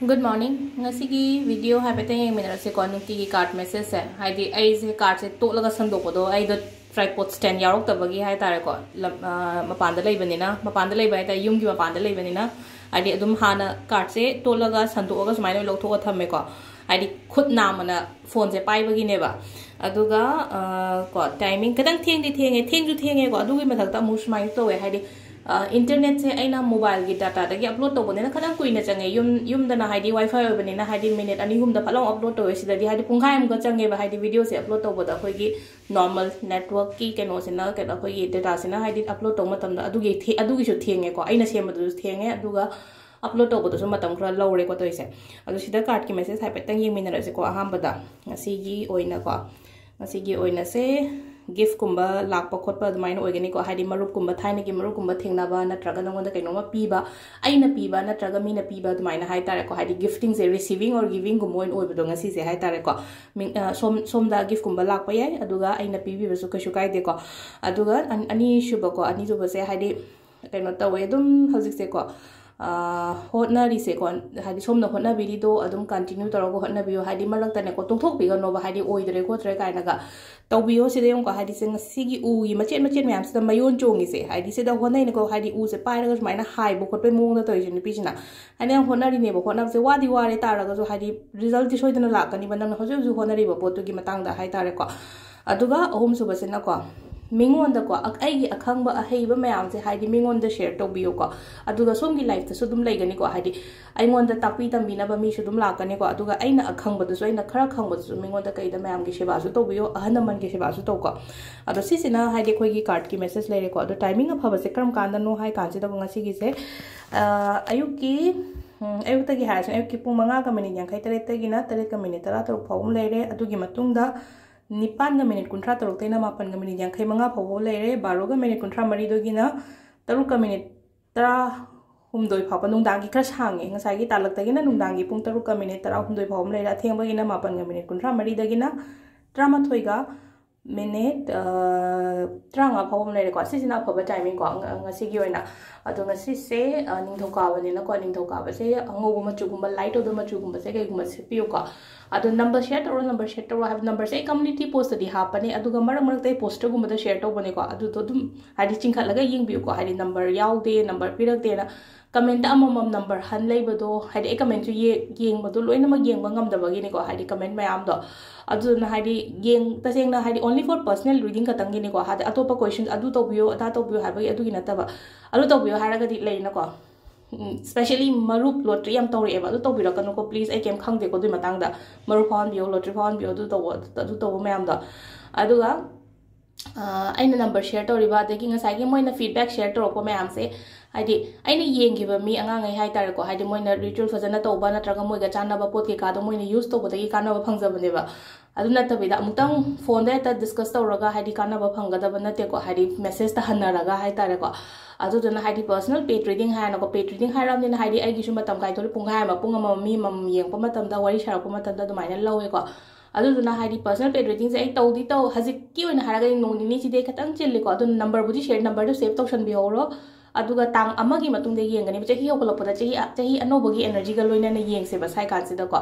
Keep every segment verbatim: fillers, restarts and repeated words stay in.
Good morning. ꯉꯁꯤꯒꯤ video ꯍꯥꯏꯐꯦꯠꯇꯪ ꯌꯦꯡꯃꯤꯟꯅꯔꯁꯤꯀꯣ, ꯅꯨꯡꯇꯤꯒꯤ card messageꯁꯦ꯫ ꯍꯥꯏꯗꯤ ꯑꯩꯁꯦ cardꯁꯦ ꯇꯣꯠꯂꯒ ꯁꯟꯗꯣꯛꯄꯗꯣ ꯑꯩꯗꯣ tripod stand ꯌꯥꯎꯔꯛꯇꯕꯒꯤ ꯍꯥꯏꯇꯥꯔꯦꯀꯣ, ꯂꯝ- ꯑ, ꯃꯄꯥꯟꯗ ꯂꯩꯕꯅꯤꯅ, ꯃꯄꯥꯟꯗ ꯂꯩꯕ ꯍꯥꯏꯇꯥꯔꯦ, ꯌꯨꯝꯒꯤ ꯃꯄꯥꯟꯗ ꯂꯩꯕꯅꯤꯅ꯫ ꯍꯥꯏꯗꯤ ꯑꯗꯨꯝ ꯍꯥꯟꯅ cardꯁꯦ ꯇꯣꯠꯂꯒ ꯁꯟꯗꯣꯛꯑꯒ ꯁꯨꯃꯥꯏꯅ ꯑꯣꯏꯅ ꯂꯧꯊꯣꯛꯑ ꯊꯝꯃꯦꯀꯣ꯫ ꯍꯥꯏꯗꯤ ꯈꯨꯠ ꯅꯥꯝꯃꯅ phoneꯁꯦ ꯄꯥꯏꯕꯒꯤꯅꯦꯕ꯫ ꯑꯗꯨꯒ ꯑ, ꯀꯣ, timing ꯈꯤꯇꯪ ꯊꯦꯡꯗꯤ ꯊꯦꯡꯉꯦ, ꯊꯦꯡꯁꯨ ꯊꯦꯡꯉꯦꯀꯣ꯫ ꯑꯗꯨꯒꯤ ꯃꯊꯛꯇ ꯑꯃꯨꯛ ꯁꯨꯃꯥꯏꯅ ꯇꯧꯋꯦ, ꯍꯥꯏꯗꯤ internetꯁꯦ ꯑꯩꯅ mobileꯒꯤ dataꯗꯒꯤ upload ꯇꯧꯕꯅꯤꯅ ꯈꯤꯇꯪ ꯀꯨꯏꯅ ꯆꯪꯉꯦ꯫ ꯌꯨꯝ ꯌꯨꯝꯗꯅ ꯍꯥꯏꯗꯤ WiFi ꯑꯣꯏꯕꯅꯤꯅ ꯍꯥꯏꯗꯤ minute ꯑꯅꯤ ꯑꯍꯨꯝꯗ ꯐꯠ ꯂꯥꯎ upload ꯇꯧꯋꯦ꯫ ꯁꯤꯗꯗꯤ ꯍꯥꯏꯗꯤ ꯄꯨꯡꯈꯥꯏ ꯑꯃꯨꯛꯀ ꯆꯪꯉꯦꯕ, ꯍꯥꯏꯗꯤ videoꯁꯦ upload ꯇꯧꯕꯗ ꯑꯩꯈꯣꯏꯒꯤ normal networkꯀꯤ ꯀꯩꯅꯣꯁꯤꯅ, ꯀꯩꯅꯣ, ꯑꯩꯈꯣꯏꯒꯤ dataꯁꯤꯅ ꯍꯥꯏꯗꯤ upload ꯇꯧꯕ ꯃꯇꯝꯗ ꯑꯗꯨꯒꯤ ꯊꯦ- ꯑꯗꯨꯒꯤꯁꯨ ꯊꯦꯡꯉꯦꯀꯣ꯫ ꯑꯩꯅ ꯁꯦꯝꯕꯗꯨꯁꯨ ꯊꯦꯡꯉꯦ, ꯑꯗꯨꯒ upload ꯇꯧꯕꯗꯁꯨ ꯃꯇꯝ ꯈꯔ ꯂꯧꯔꯦꯀꯣ ꯇꯧꯔꯤꯁꯦ꯫ ꯑꯗꯣ ꯁꯤꯗ cardꯀꯤ message ꯍꯥꯏꯐꯦꯠꯇꯪ ꯌꯦꯡꯃꯤꯟꯅꯔꯁꯤꯀꯣ꯫ ꯑꯍꯥꯟꯕꯗ ꯉꯁꯤꯒꯤ ꯑꯣꯏꯅꯀꯣ, ꯉꯁꯤꯒꯤ ꯑꯣꯏꯅꯁꯦ giftꯀꯨꯝꯕ ꯂꯥꯛꯄ ꯈꯣꯠꯄ ꯑꯗꯨꯃꯥꯏꯅ ꯑꯣꯏꯒꯅꯤꯀꯣ꯫ ꯍꯥꯏꯗꯤ ꯃꯔꯨꯞꯀꯨꯝꯕ, ꯊꯥꯏꯅꯒꯤ ꯃꯔꯨꯞꯀꯨꯝꯕ ꯊꯦꯡꯅꯕ, ꯅꯠꯇ꯭ꯔꯒ ꯅꯉꯣꯟꯗ ꯀꯩꯅꯣꯝꯃ ꯄꯤꯕ, ꯑꯩꯅ ꯄꯤꯕ ꯅꯠꯇ꯭ꯔꯒ ꯃꯤꯅ ꯄꯤꯕ ꯑꯗꯨꯃꯥꯏꯅ ꯍꯥꯏꯇꯥꯔꯦꯀꯣ꯫ ꯍꯥꯏꯗꯤ giftingꯁꯦ receiving or givingꯒꯨꯝꯕ ꯑꯣꯏꯅ ꯑꯣꯏꯕꯗꯣ ꯉꯁꯤꯁꯦ ꯍꯥꯏꯇꯥꯔꯦꯀꯣ꯫ ꯃꯤ- ꯑ, ꯁꯣꯝ ꯁꯣꯝꯗ giftꯀꯨꯝꯕ ꯂꯥꯛꯄ ꯌꯥꯏ, ꯑꯗꯨꯒ ꯑꯩꯅ ꯄꯤꯕꯤꯕꯁꯨ ꯀꯩꯁꯨ ꯀꯥꯏꯗꯦꯀꯣ꯫ ꯑꯗꯨꯒ ꯑꯟ- ꯑꯅꯤꯁꯨꯕꯀꯣ, ꯑꯅꯤꯁꯨꯕꯁꯦ ꯍꯥꯏꯗꯤ ꯀꯩꯅꯣ ꯇꯧꯋꯦ ꯑꯗꯨꯝ ꯍꯧꯖꯤꯛꯁꯦꯀꯣ, ꯑ, ꯍꯣꯠꯅꯔꯤꯁꯦꯀꯣ, ꯍꯥꯏꯗꯤ ꯁꯣꯝꯅ ꯍꯣꯠꯅꯕꯤꯔꯤꯗꯣ ꯑꯗꯨꯝ continue ꯇꯧꯔꯒ ꯍꯣꯠꯅꯕꯤꯌꯨ꯫ ꯍꯥꯏꯗꯤ ꯃꯔꯛꯇꯅꯦꯀꯣ, ꯇꯣꯛꯊꯣꯛꯄꯤꯒꯅꯣꯕ, ꯍꯥꯏꯗꯤ ꯑꯣꯏꯗ꯭ꯔꯦ ꯈꯣꯠꯇ꯭ꯔꯦ ꯀꯥꯏꯅꯒ ꯇꯧꯕꯤꯌꯣ꯫ ꯁꯤꯗ ꯌꯦꯡꯉꯨꯀꯣ, ꯍꯥꯏꯗꯤ ꯁꯤ ꯉꯁꯤꯒꯤ ꯎꯒꯤ ꯃꯆꯦꯠ ꯃꯆꯦꯠ ꯃꯌꯥꯝꯁꯤꯗ ꯃꯌꯣꯟ ꯆꯣꯡꯉꯤꯁꯦ, ꯍꯥꯏꯗꯤ ꯁꯤꯗ ꯍꯣꯠꯅꯩꯅꯀꯣ, ꯍꯥꯏꯗꯤ ꯎꯁꯦ ꯄꯥꯏꯔꯒ ꯁꯨꯃꯥꯏꯅ ꯍꯥꯏꯕ ꯈꯣꯠꯄꯒꯤ ꯃꯑꯣꯡꯗ ꯇꯧꯔꯤꯁꯦ ꯅꯨꯄꯤꯁꯤꯅ꯫ ꯍꯥꯏꯗꯤ ꯌꯥꯝ ꯍꯣꯠꯅꯔꯤꯅꯦꯕ, ꯍꯣꯠꯅꯕꯁꯦ ꯋꯥꯗꯤ ꯋꯥꯔꯦ ꯇꯥꯔꯒꯁꯨ ꯍꯥꯏꯗꯤ resultꯇꯤ ꯁꯣꯏꯗꯅ ꯂꯥꯛꯀꯅꯤꯕ, ꯅꯪꯅ ꯍꯧꯖꯤꯛ ꯍꯧꯖꯤꯛ ꯍꯣꯠꯅꯔꯤꯕ ꯄꯣꯠꯇꯨꯒꯤ ꯃꯇꯥꯡꯗ ꯍꯥꯏꯇꯥꯔꯦꯀꯣ꯫ ꯑꯗꯨꯒ ꯑꯍꯨꯝꯁꯨꯕꯁꯤꯅꯀꯣ, ꯃꯤꯉꯣꯟꯗꯀꯣ, ꯑ- ꯑꯩꯒꯤ ꯑꯈꯪꯕ ꯑꯍꯩꯕ ꯃꯌꯥꯝꯁꯦ ꯍꯥꯏꯗꯤ ꯃꯤꯉꯣꯟꯗ share ꯇꯧꯕꯤꯌꯨꯀꯣ꯫ ꯑꯗꯨꯒ ꯁꯣꯝꯒꯤ lifeꯇꯁꯨ ꯑꯗꯨꯝ ꯂꯩꯒꯅꯤꯀꯣ, ꯍꯥꯏꯗꯤ ꯑꯩꯉꯣꯟꯗ ꯇꯥꯛꯄꯤ ꯇꯝꯕꯤꯅꯕ ꯃꯤꯁꯨ ꯑꯗꯨꯝ ꯂꯥꯛꯀꯅꯤꯀꯣ꯫ ꯑꯗꯨꯒ ꯑꯩꯅ ꯑꯈꯪꯕꯗꯨꯁꯨ, ꯑꯩꯅ ꯈꯔ ꯈꯪꯕꯗꯨꯁꯨ ꯃꯤꯉꯣꯟꯗ ꯀꯩꯗ ꯃꯌꯥꯝꯒꯤ ꯁꯦꯕꯥꯁꯨ ꯇꯧꯕꯤꯌꯨ, ꯑꯍꯜ ꯂꯃꯟꯒꯤ ꯁꯦꯕꯥꯁꯨ ꯇꯧꯀꯣ꯫ ꯑꯗꯣ ꯁꯤꯁꯤꯅ ꯍꯥꯏꯗꯤ ꯑꯩꯈꯣꯏꯒꯤ cardꯀꯤ message ꯂꯩꯔꯦꯀꯣ꯫ ꯑꯗꯣ timing ꯑꯐꯕꯁꯦ ꯀꯔꯝ ꯀꯥꯟꯗꯅꯣ ꯍꯥꯏ ꯀꯥꯟꯁꯤꯗꯕꯨ ꯉꯁꯤꯒꯤꯁꯦ, ꯑ, ꯑꯌꯨꯛꯀꯤ, ꯎꯝ, ꯑꯌꯨꯛꯇꯒꯤ ꯍꯥꯏꯔꯁꯤꯅ ꯑꯌꯨꯛꯀꯤ ꯄꯨꯡ ꯃꯉꯥꯒ minute ꯌꯥꯡꯈꯩ ꯇꯔꯦꯠꯇꯒꯤꯅ ꯇꯔꯦꯠꯀ minute ꯇꯔꯥ ꯇꯔꯨꯛ ꯐꯥꯎꯕ ꯑꯃ ꯂꯩꯔꯦ꯫ ꯑꯗꯨꯒꯤ ꯃꯇꯨꯡꯗ ꯅꯤꯄꯥꯟꯒ minute ꯀꯨꯟꯊ꯭ꯔꯥ ꯇꯔꯨꯛꯇꯩꯅ ꯃꯥꯄꯟꯒ minute ꯌꯥꯡꯈꯩ ꯃꯉꯥ ꯐꯥꯎꯕ ꯂꯩꯔꯦ꯫ ꯕꯥꯔꯣꯒ minute ꯀꯨꯟꯊ꯭ꯔꯥ ꯃꯔꯤꯗꯒꯤꯅ ꯇꯔꯨꯛꯀ minute ꯇꯔꯥ ꯍꯨꯝꯗꯣꯏ ꯐꯥꯎꯕ, ꯅꯨꯡꯗꯥꯡꯒꯤ ꯈꯔ ꯁꯥꯡꯉꯦ꯫ ꯉꯁꯥꯏꯒꯤ ꯇꯥꯂꯛꯇꯒꯤꯅ ꯅꯨꯡꯗꯥꯡꯒꯤ ꯄꯨꯡ ꯇꯔꯨꯛꯀ minute ꯇꯔꯥ ꯍꯨꯝꯗꯣꯏ ꯐꯥꯎꯕ ꯑꯃ ꯂꯩꯔꯦ꯫ ꯑꯊꯦꯡꯕꯒꯤꯅ ꯃꯥꯄꯟꯒ minute ꯀꯨꯟꯊ꯭ꯔꯥ ꯃꯔꯤꯗꯒꯤꯅ ꯇꯔꯥꯃꯥꯊꯣꯏꯒ ꯃꯤꯅꯤꯠ ꯇꯔꯥꯃꯉꯥ ꯐꯥꯎꯕ ꯑꯃ ꯂꯩꯔꯦꯀꯣ꯫ ꯁꯤꯁꯤꯅ ꯑꯐꯕ ꯇꯥꯏꯃꯤꯡꯀꯣ, ꯉ- ꯉꯁꯤꯒꯤ ꯑꯣꯏꯅ꯫ ꯑꯗꯣ ꯉꯁꯤꯁꯦ ꯑ, ꯅꯤꯡꯊꯧꯀꯥꯕꯅꯤꯅꯀꯣ, ꯅꯤꯡꯊꯧꯀꯥꯕꯁꯦ ꯑꯉꯧꯕ ꯃꯆꯨꯒꯨꯝꯕ, ꯂꯥꯏꯠ ꯑꯣꯏꯕ ꯃꯆꯨꯒꯨꯝꯕꯁꯦ ꯀꯩꯒꯨꯝꯕ ꯁꯦꯠꯄꯤꯌꯨꯀꯣ꯫ ꯑꯗꯣ ꯅꯝꯕꯔ ꯁꯤꯌꯔ ꯇꯧꯔꯣ, ꯅꯝꯕꯔ ꯁꯤꯌꯔ ꯇꯧꯔꯣ ꯍꯥꯏꯕ ꯅꯝꯕꯔꯁꯦ ꯑꯩ ꯀꯝꯃ꯭ꯌꯨꯅꯤꯇꯤ ꯄꯣꯁꯇꯗꯤ ꯍꯥꯞꯄꯅꯦ, ꯑꯗꯨꯒ ꯃꯔꯛ ꯃꯔꯛꯇ ꯑꯩ ꯄꯣꯁꯇꯔꯒꯨꯝꯕꯗ ꯁꯤꯌꯔ ꯇꯧꯕꯅꯦꯀꯣ꯫ ꯑꯗꯨꯗꯣ ꯑꯗꯨꯝ ꯍꯥꯏꯗꯤ ꯆꯤꯡꯈꯠꯂꯒ ꯌꯦꯡꯕꯤꯌꯨꯀꯣ, ꯍꯥꯏꯗꯤ ꯅꯝꯕꯔ ꯌꯥꯎꯗꯦ, ꯅꯝꯕꯔ ꯄꯤꯔꯛꯇꯦꯅ ꯀꯃꯦꯟꯇ ꯑꯃꯃꯝ ꯅꯝꯕꯔ ꯍꯟ ꯂꯩꯕꯗꯣ, ꯍꯥꯏꯗꯤ ꯑꯩ ꯀꯃꯦꯟꯁꯨ ꯌꯦ- ꯌꯦꯡꯕꯗꯣ ꯂꯣꯏꯅꯃꯛ ꯌꯦꯡꯕ ꯉꯝꯗꯕꯒꯤꯅꯤꯀꯣ, ꯍꯥꯏꯗꯤ ꯀꯃꯦꯟ ꯃꯌꯥꯝꯗꯣ꯫ ꯑꯗꯨꯗꯨꯅ ꯍꯥꯏꯗꯤ ꯌꯦꯡ ꯇꯁꯦꯡꯅ ꯍꯥꯏꯗꯤ only for personal reading ꯈꯛꯇꯪꯒꯤꯅꯤꯀꯣ, ꯍꯥꯏꯗꯤ ꯑꯇꯣꯞꯄ ꯀꯣꯏꯁꯟ ꯑꯗꯨ ꯇꯧꯕꯤꯌꯣ ꯑꯗꯥ ꯇꯧꯕꯤꯌꯣ ꯍꯥꯏꯕꯒꯤ ꯑꯗꯨꯒꯤ ꯅꯠꯇꯕ꯫ ꯑꯗꯨ ꯇꯧꯕꯤꯌꯣ ꯍꯥꯏꯔꯒꯗꯤ ꯂꯩꯅꯀꯣ, ꯁ꯭ꯄꯦꯁꯦꯂꯤ ꯃꯔꯨꯞ ꯂꯣꯇ꯭ꯔꯤ ꯌꯥꯝ ꯇꯧꯔꯛꯑꯦꯕ, ꯑꯗꯨ ꯇꯧꯕꯤꯔꯛꯀꯅꯨꯀꯣ ꯄ꯭ꯂꯤꯁ꯫ ꯑꯩ ꯀꯩꯝ ꯈꯪꯗꯦꯀꯣ ꯑꯗꯨꯒꯤ ꯃꯇꯥꯡꯗ꯫ ꯃꯔꯨꯞ ꯐꯥꯎꯍꯟꯕꯤꯌꯣ, ꯂꯣꯇ꯭ꯔꯤ ꯐꯥꯎꯍꯟꯕꯤꯌꯣ, ꯑꯗꯨ ꯇꯧꯕ ꯑꯗꯨ ꯇꯧꯕ ꯃꯌꯥꯝꯗꯣ꯫ ꯑꯗꯨꯒ ꯑ, ꯑꯩꯅ ꯅꯝꯕꯔ ꯁꯤꯌꯔ ꯇꯧꯔꯤꯕ, ꯑꯗꯒꯤ ꯉꯁꯥꯏꯒꯤ ꯃꯣꯏꯅ ꯐꯤꯗꯕꯦꯛ ꯁꯤꯌꯔ ꯇꯧꯔꯛꯄ ꯃꯌꯥꯝꯁꯦ, ꯍꯥꯏꯗꯤ ꯑꯩꯅ ꯌꯦꯡꯈꯤꯕ ꯃꯤ ꯑꯉꯥꯡꯉꯩ ꯍꯥꯏꯇꯥꯔꯦꯀꯣ, ꯍꯥꯏꯗꯤ ꯃꯣꯏꯅ ꯔꯤꯆꯨꯋꯦꯜ ꯐꯖꯅ ꯇꯧꯕ ꯅꯠꯇ꯭ꯔꯒ ꯃꯣꯏꯒ ꯆꯥꯟꯅꯕ ꯄꯣꯠ ꯀꯩꯀꯥꯗꯣ ꯃꯣꯏꯅ ꯌꯨꯁ ꯇꯧꯕꯗꯒꯤ ꯀꯥꯟꯅꯕ ꯐꯪꯖꯕꯅꯦꯕ꯫ ꯑꯗꯨ ꯅꯠꯇꯕꯤꯗ ꯑꯃꯨꯛꯇꯪ ꯐꯣꯟꯗ ꯍꯦꯛꯇ ꯗꯤꯁꯀꯁ ꯇꯧꯔꯒ ꯍꯥꯏꯗꯤ ꯀꯥꯟꯅꯕ ꯐꯪꯒꯗꯕ ꯅꯠꯇꯦꯀꯣ, ꯍꯥꯏꯗꯤ ꯃꯦꯁꯦꯖꯇ ꯍꯟꯅꯔꯒ ꯍꯥꯏꯇꯥꯔꯦꯀꯣ꯫ ꯑꯗꯨꯗꯨꯅ ꯍꯥꯏꯗꯤ ꯄꯔꯁꯅꯦꯜ ꯄꯦꯠ ꯔꯤꯗꯤꯡ ꯍꯥꯏꯔꯅꯀꯣ, ꯄꯦꯠ ꯔꯤꯗꯤꯡ ꯍꯥꯏꯔꯕꯅꯤꯅ ꯍꯥꯏꯗꯤ ꯑꯩꯒꯤꯁꯨ ꯃꯇꯝ ꯀꯥꯏꯊꯣꯛꯑꯦ, ꯄꯨꯡꯈꯥꯏ ꯑꯃ, ꯄꯨꯡ ꯑꯃꯃꯝ ꯃꯤ ꯑꯃꯃꯝ ꯌꯦꯡꯉꯛꯄ ꯃꯇꯝꯗ, ꯋꯥꯔꯤ ꯁꯥꯔꯛꯄ ꯃꯇꯝꯗ ꯑꯗꯨꯃꯥꯏꯅ ꯂꯧꯋꯦꯀꯣ꯫ ꯑꯗꯨꯗꯨꯅ ꯍꯥꯏꯗꯤ ꯄꯔꯁꯅꯦꯜ ꯄꯦꯠ ꯔꯤꯗꯤꯡꯁꯦ ꯑꯩ ꯇꯧꯗꯤ ꯇꯧ, ꯍꯧꯖꯤꯛꯀꯤ ꯑꯣꯏꯅ ꯍꯥꯏꯔꯒꯗꯤ ꯅꯣꯡ ꯅꯤꯅꯤꯁꯤꯗꯤ ꯑꯩ ꯈꯤꯇꯪ ꯆꯤꯜꯂꯤꯀꯣ, ꯑꯗꯨꯅ ꯅꯝꯕꯔꯕꯨꯗꯤ ꯁꯤꯌꯔ, ꯅꯝꯕꯔꯗꯨ ꯁꯦꯞ ꯇꯧꯁꯟꯕꯤꯍꯧꯔꯣ꯫ ꯑꯗꯨꯒ ꯇꯥꯡ ꯑꯃꯒꯤ ꯃꯇꯨꯡꯗ ꯌꯦꯡꯒꯅꯦꯕ, ꯆꯍꯤ ꯍꯧꯒꯠꯂꯛꯄꯗ, ꯆꯍꯤ ꯆꯍꯤ ꯑꯅꯧꯕꯒꯤ ꯑꯦꯅꯔꯖꯤꯒ ꯂꯣꯏꯅꯅ ꯌꯦꯡꯁꯦꯕ ꯁ꯭ꯋꯥꯏ ꯀꯥꯟꯁꯤꯗꯀꯣ꯫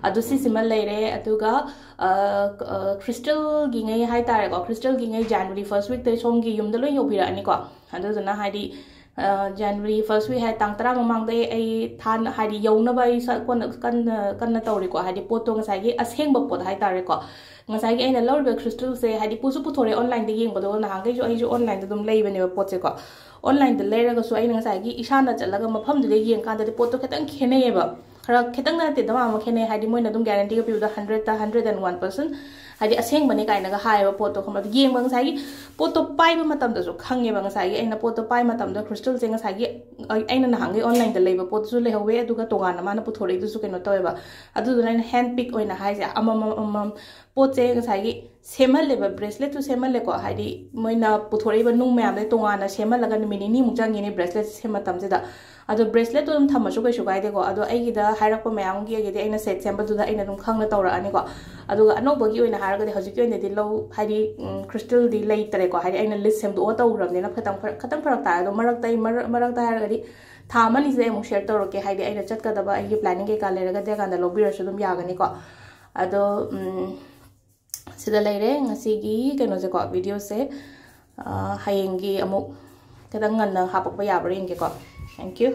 ꯑꯗꯨ ꯁꯤꯁꯤꯃ ꯂꯩꯔꯦ꯫ ꯑꯗꯨꯒ ꯑ, ꯑ, ꯈ꯭ꯔꯤꯁꯇꯦꯜꯒꯤꯉꯩ ꯍꯥꯏꯇꯥꯔꯦꯀꯣ, ꯈ꯭ꯔꯤꯁꯇꯦꯜꯒꯤꯉꯩ ꯖꯅꯋꯥꯔꯤ ꯐꯥꯔꯁ ꯋꯤꯛꯇ ꯁꯣꯝꯒꯤ ꯌꯨꯝꯗ ꯂꯣꯏ ꯌꯧꯕꯤꯔꯛꯑꯅꯤꯀꯣ꯫ ꯑꯗꯨꯗꯨꯅ ꯍꯥꯏꯗꯤ ꯑ, ꯖꯅꯋꯥꯔꯤ ꯐꯥꯔꯁ ꯋꯤꯛ ꯍꯥꯏ ꯇꯥꯡ ꯇꯔꯥ ꯃꯃꯥꯡꯗ ꯑꯩ, ꯑꯩ ꯊꯥꯅ ꯍꯥꯏꯗꯤ ꯌꯧꯅꯕ ꯑꯩ ꯁ- ꯀꯣꯟꯅ ꯀꯟꯅ ꯀꯟꯅ ꯇꯧꯔꯤꯀꯣ꯫ ꯍꯥꯏꯗꯤ ꯄꯣꯠꯇꯣ ꯉꯁꯥꯏꯒꯤ ꯑꯁꯦꯡꯕ ꯄꯣꯠ ꯍꯥꯏꯇꯥꯔꯦꯀꯣ꯫ ꯉꯁꯥꯏꯒꯤ ꯑꯩꯅ ꯂꯧꯔꯤꯕ ꯈ꯭ꯔꯤꯁꯇꯦꯜꯁꯦ ꯍꯥꯏꯗꯤ ꯄꯣꯠꯁꯨ ꯄꯨꯊꯣꯔꯛꯑꯦ ꯑꯣꯟꯂꯥꯏꯟꯗ ꯌꯦꯡꯕꯗꯣ, ꯅꯍꯥꯟꯈꯩꯁꯨ ꯑꯩꯁꯨ ꯑꯣꯟꯂꯥꯏꯟꯗ ꯑꯗꯨꯝ ꯂꯩꯕꯅꯦꯕ ꯄꯣꯠꯁꯦꯀꯣ꯫ ꯑꯣꯟꯂꯥꯏꯟꯗ ꯂꯩꯔꯒꯁꯨ ꯑꯩꯅ ꯉꯁꯥꯏꯒꯤ ꯏꯁꯥꯅ ꯆꯠꯂꯒ ꯃꯐꯝꯗꯨꯗ ꯌꯦꯡꯀꯥꯟꯗꯗꯤ ꯄꯣꯠꯇꯣ ꯈꯤꯇꯪ ꯈꯦꯠꯅꯩꯌꯦꯕ꯫ ꯈꯔ ꯈꯤꯇꯪ ꯅꯠꯇꯦ, ꯗꯃꯥ ꯑꯃ ꯈꯦꯠꯅꯩ꯫ ꯍꯥꯏꯗꯤ ꯃꯣꯏꯅ ꯑꯗꯨꯝ ꯒꯦꯔꯦꯟꯇꯤꯒ ꯄꯤꯕꯗꯣ ꯍꯟꯗ꯭ꯔꯦꯠꯇ ꯍꯟꯗ꯭ꯔꯦꯠ ꯑꯦꯟ ꯋꯥꯟ ꯄꯔꯁꯦꯟ ꯍꯥꯏꯗꯤ ꯑꯁꯦꯡꯕꯅꯦ ꯀꯥꯏꯅꯒ ꯍꯥꯏꯌꯦꯕ ꯄꯣꯠꯇꯣ, ꯈꯪꯕ꯭ꯔꯥ? ꯑꯗꯨ ꯌꯦꯡꯕ ꯉꯁꯥꯏꯒꯤ ꯄꯣꯠꯇꯣ ꯄꯥꯏꯕ ꯃꯇꯝꯗꯁꯨ ꯈꯪꯉꯦꯕ꯫ ꯉꯁꯥꯏꯒꯤ ꯑꯩꯅ ꯄꯣꯠꯇꯣ ꯄꯥꯏꯕ ꯃꯇꯝꯗ ꯈ꯭ꯔꯤꯁꯇꯦꯜꯁꯦ ꯉꯁꯥꯏꯒꯤ ꯑꯩ- ꯑꯩꯅ ꯅꯍꯥꯟꯒꯩ ꯑꯣꯟꯂꯥꯏꯟꯗ ꯂꯩꯕ ꯄꯣꯠꯇꯨꯁꯨ ꯂꯩꯍꯧꯋꯦ, ꯑꯗꯨꯒ ꯇꯣꯉꯥꯟꯅ ꯃꯥꯅ ꯄꯨꯊꯣꯔꯛꯏꯗꯨꯁꯨ ꯀꯩꯅꯣ ꯇꯧꯋꯦꯕ꯫ ꯑꯗꯨꯗꯨꯅ ꯑꯩꯅ ꯍꯦꯟ ꯄꯤꯛ ꯑꯣꯏꯅ ꯍꯥꯏꯁꯦ, ꯑꯃꯃꯝ ꯑꯃꯃꯝ ꯄꯣꯠꯁꯦ ꯉꯁꯥꯏꯒꯤ ꯁꯦꯝꯍꯜꯂꯦꯕ, ꯕ꯭ꯔꯦꯁꯂꯦꯠꯁꯨ ꯁꯦꯝꯍꯜꯂꯦꯀꯣ꯫ ꯍꯥꯏꯗꯤ ꯃꯣꯏꯅ ꯄꯨꯊꯣꯔꯛꯏꯕ ꯅꯨꯡ ꯃꯌꯥꯝꯗꯩ ꯇꯣꯉꯥꯟꯅ ꯁꯦꯝꯍꯜꯂꯒ ꯅꯨꯃꯤꯠ ꯅꯤꯅꯤꯃꯨꯛ ꯆꯪꯉꯤꯅꯦ ꯕ꯭ꯔꯦꯁꯂꯦꯠ ꯁꯦꯝ ꯃꯇꯝꯁꯤꯗ꯫ ꯑꯗꯣ ꯕ꯭ꯔꯦꯁꯂꯦꯠꯇꯣ ꯑꯗꯨꯝ ꯊꯝꯃꯁꯨ ꯀꯩꯁꯨ ꯀꯥꯏꯗꯦꯀꯣ꯫ ꯑꯗꯣ ꯑꯩꯒꯤꯗ ꯍꯥꯏꯔꯛꯄ ꯃꯌꯥꯝꯒꯤ ꯑꯩꯒꯤꯗꯤ ꯑꯩꯅ ꯁꯦꯠ ꯁꯦꯝꯕꯗꯨꯗ ꯑꯩꯅ ꯑꯗꯨꯝ ꯈꯪꯅ ꯇꯧꯔꯛꯑꯅꯤꯀꯣ꯫ ꯑꯗꯨꯒ ꯑꯅꯧꯕꯒꯤ ꯑꯣꯏꯅ ꯍꯥꯏꯔꯒꯗꯤ ꯍꯧꯖꯤꯛꯀꯤ ꯑꯣꯏꯅꯗꯤ ꯂꯧ, ꯍꯥꯏꯗꯤ, ꯎꯝ, ꯀ꯭ꯔꯤꯁꯇꯦꯜꯗꯤ ꯂꯩꯇ꯭ꯔꯦꯀꯣ꯫ ꯍꯥꯏꯗꯤ ꯑꯩꯅ ꯂꯤꯁ ꯁꯦꯝꯗꯣꯛꯑ ꯇꯧꯈ꯭ꯔꯕꯅꯤꯅ ꯈꯤꯇꯪ ꯐꯔꯛ, ꯈꯤꯇꯪ ꯐꯔꯛ ꯇꯥꯔꯦ꯫ ꯑꯗꯣ ꯃꯔꯛꯇ ꯑꯩ, ꯃꯔꯛ, ꯃꯔꯛꯇ ꯍꯥꯏꯔꯒꯗꯤ ꯊꯥ ꯑꯃꯅꯤꯁꯤꯗ ꯑꯩ ꯑꯃꯨꯛ ꯁꯦꯌꯔ ꯇꯧꯔꯛꯀꯦ꯫ ꯍꯥꯏꯗꯤ ꯑꯩꯅ ꯆꯠꯀꯗꯕ ꯑꯩꯒꯤ ꯄ꯭ꯂꯥꯅꯤꯡ ꯀꯩꯀꯥ ꯂꯩꯔꯒꯗꯤ ꯑꯗꯨꯀꯥꯟꯗ ꯂꯧꯕꯤꯔꯁꯨ ꯑꯗꯨꯝ ꯌꯥꯒꯅꯤꯀꯣ꯫ ꯑꯗꯣ, ꯎꯝ, ꯁꯤꯗ ꯂꯩꯔꯦ ꯉꯁꯤꯒꯤ ꯀꯩꯅꯣꯁꯦꯀꯣ, ꯚꯤꯗꯤꯑꯣꯁꯦ꯫ ꯑ, ꯍꯌꯦꯡꯒꯤ ꯑꯃꯨꯛ ꯈꯤꯇꯪ ꯉꯟꯅ ꯍꯥꯄꯛꯄ ꯌꯥꯕ꯭ꯔꯥ ꯌꯦꯡꯒꯦꯀꯣ꯫ Thank you꯫